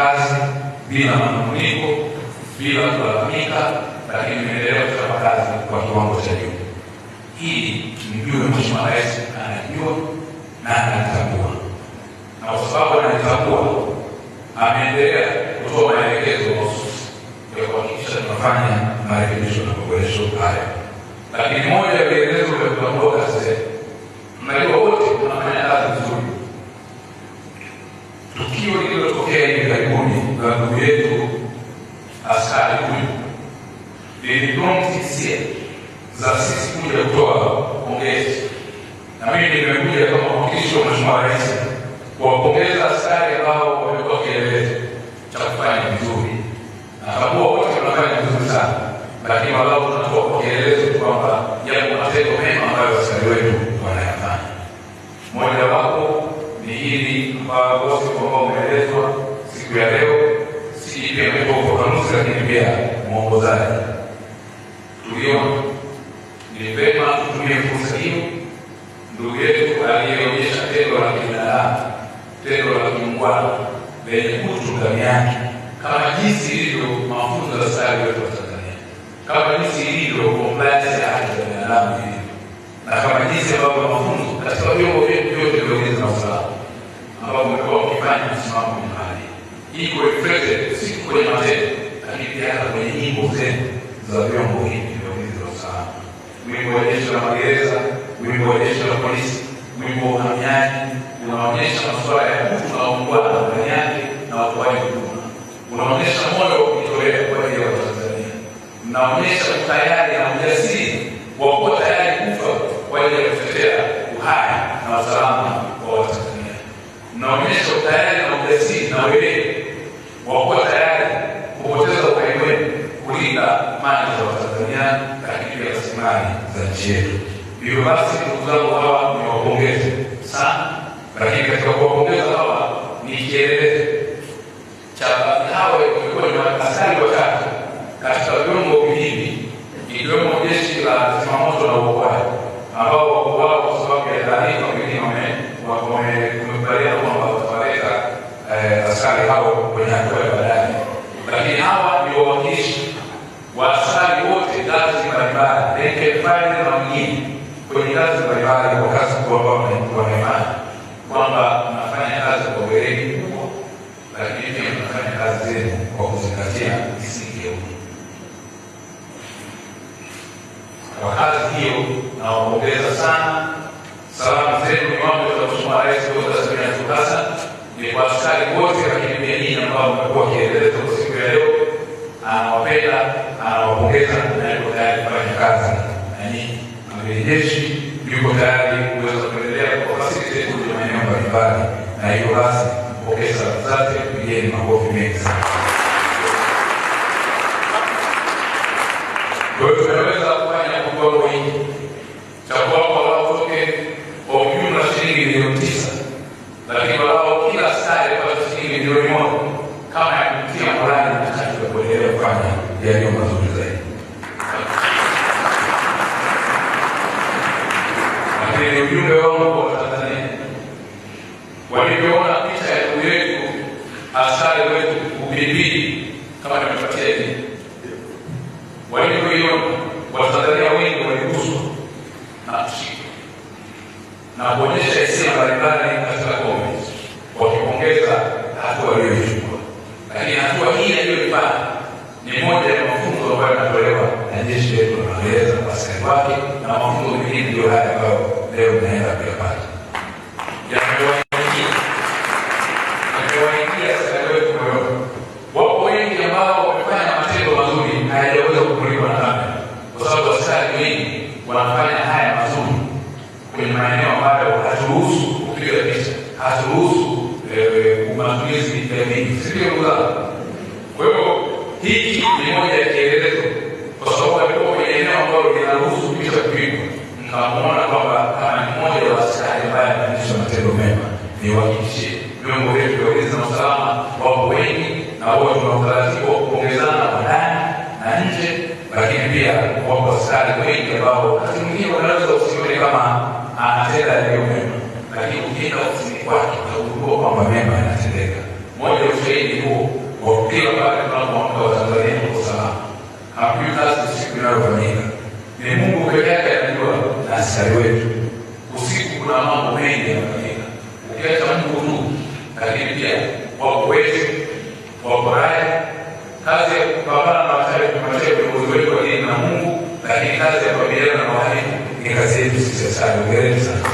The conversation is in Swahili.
kazi bila manunguniko, bila kulalamika, lakini nimeendelea kuchapa kazi kwa kiwango cha juu. Hii mjue Mheshimiwa Rais anajua na anatambua, na kwa sababu anatambua ameendelea kutoa maelekezo mahususi ya kuhakikisha tunafanya marekebisho na maboresho haya. Lakini moja ya vielelezo vya kutambua kazi zetu, mnajua wote tunafanya kazi nzuri. Tukio lililotokea hivi karibuni la ndugu yetu askari huyu liliprompt hisia za sisi kuja kutoa pongezi, na mimi nimekuja kama mwakilishi wa Mheshimiwa Rais kuwapongeza askari ambao wamekuwa kielelezo cha kufanya vizuri. Natambua wote wanafanya vizuri sana, lakini walau tunatoa kwa kielelezo kwamba yapo matendo mema ambayo askari wetu wanayafanya. Moja wapo ni hili ambao ambao umeelezwa siku ya leo, si pia ametoa ufafanuzi, lakini pia mwongozaji. Tuliona ni vema tutumie fursa hiyo, ndugu yetu aliyeonyesha tendo la kibinadamu, tendo la kiungwana lenye utu ndani yake, kama jinsi ilivyo mafunzo ya askari wetu wa Tanzania, kama jinsi ilivyo compliance ya haki za binadamu ilivyo, na kama jinsi ambavyo mafunzo katika vyombo vyetu vyote vya ulinzi na usalama ambavyo mmekuwa mkifanya msimamo kwenye hali iko reflected si kwenye matendo, lakini pia hata kwenye nyimbo zenu za vyombo hivi vya ulinzi na usalama, wimbo wa jeshi la magereza, wimbo wa jeshi la polisi, wimbo wa uhamiaji unaonyesha masuala ya utu na uungwana ndani yake na utoaji huduma, unaonyesha moyo wa kujitolea kwa ajili ya Watanzania, mnaonyesha utayari na ujasiri wa kuwa tayari kufa kwa ajili ya kutetea uhai na usalama wa Watanzania, mnaonyesha utayari na ujasiri na weledi wa kuwa tayari kupoteza uhai wenu kulinda mali za Watanzania, lakini pia rasilimali za nchi yetu. Hivyo basi, ndugu zangu, hawa ni wapongeze sana, lakini katika kuwapongeza hawa ni kielelezo cha baadhi. Hawa walikuwa ni askari watatu katika vyombo hivi, ikiwemo jeshi la zimamoto na uokoaji, ambao wakuu wao kwa sababu ya taarifa wengine wamekubaliana kwamba watawaleta askari hao kwenye hatua ya baadaye, lakini hawa ni wawakilishi wa askari wote ngazi mbalimbali, rank and file na wengine kwenye ngazi mbalimbali, kwa kazi kubwa ambao wanaifanya, kwamba mnafanya kazi kwa weledi mkubwa, lakini pia mnafanya kazi zenu kwa kuzingatia misingi ya utu. Kwa kazi hiyo nawapongeza sana. Salamu zenu ni mambo za Mheshimiwa Rais Dr. Samia Suluhu Hassan ni kwa askari wote, lakini pia nyinyi ambao mmekuwa kielelezo kwa siku ya leo. Anawapenda, anawapongeza na yuko tayari kufanya kazi na nyinyi. Amiri Jeshi yuko tayari kuweza kuendelea kwa facilitate kwenye maeneo mbalimbali, na hivyo basi mpokee salamu zake, pigeni makofi mengi sana. Kwa hiyo tumeweza kufanya kwa kiwango hiki cha kuwapa walau toke kwa ujumla shilingi milioni 9, lakini walau kila askari apate shilingi milioni 1 kama ya kumtia morali na chachu ya kuendelea kufanya yaliyo mazuri zaidi. Lakini ni ujumbe wangu kwa Watanzania walivyoona picha ya ndugu yetu askari wetu Upilipili, kama nimepatia hivi, walivyoiona Watanzania wengi waliguswa na kushikwa na kuonyesha hisia mbalimbali katika comments wakipongeza hatua waliyoichukua. Lakini hatua hii aliyoifanya ni moja ya mafunzo ambayo yanatolewa na jeshi letu la magereza kwa askari wake, na mafunzo mengine ndio haya ambayo leo mnaenda kuyapata. Yamewaingia askari wetu moyoni. Wapo wengi ambao wamefanya matendo mazuri hayajaweza kumulikwa na kamera, kwa sababu askari wengi wanafanya haya mazuri kwenye maeneo ambayo haturuhusu kupiga picha, haturuhusu matumizi ya video, si ndio ndugu zangu? Kwa hiyo hiki ni moja ya kielelezo, kwa sababu alikuwa kwenye eneo ambalo linaruhusu picha kupigwa, mkamuona kwamba kama ni mmoja wa askari ambaye anaonyesha matendo mema. Niwahakikishie vyombo vyetu vya ulinzi na usalama wapo wengi na huwa tuna utaratibu wa kupongezana kwa ndani na nje, lakini pia wapo askari wengi ambao wakati mwingine wanaweza usione kama anatenda yaliyo mema, lakini ukienda ofisini kwake utagundua kwamba mema yanatendeka. Moja ya ushahidi huo wa kila pale tunapoamka Watanzania tuko salama, hamjui kazi usiku inayofanyika. Ni Mungu peke yake anajua na askari wetu. Usiku kuna mambo mengi yanafanyika, ukiacha Mungu tu, lakini pia wako wetu, wako raya. Kazi ya kupambana na wachawi tumewachia viongozi wetu wa dini na Mungu, lakini kazi ya kukabiliana na wahalifu ni kazi yetu sisi askari. Hongereni sana.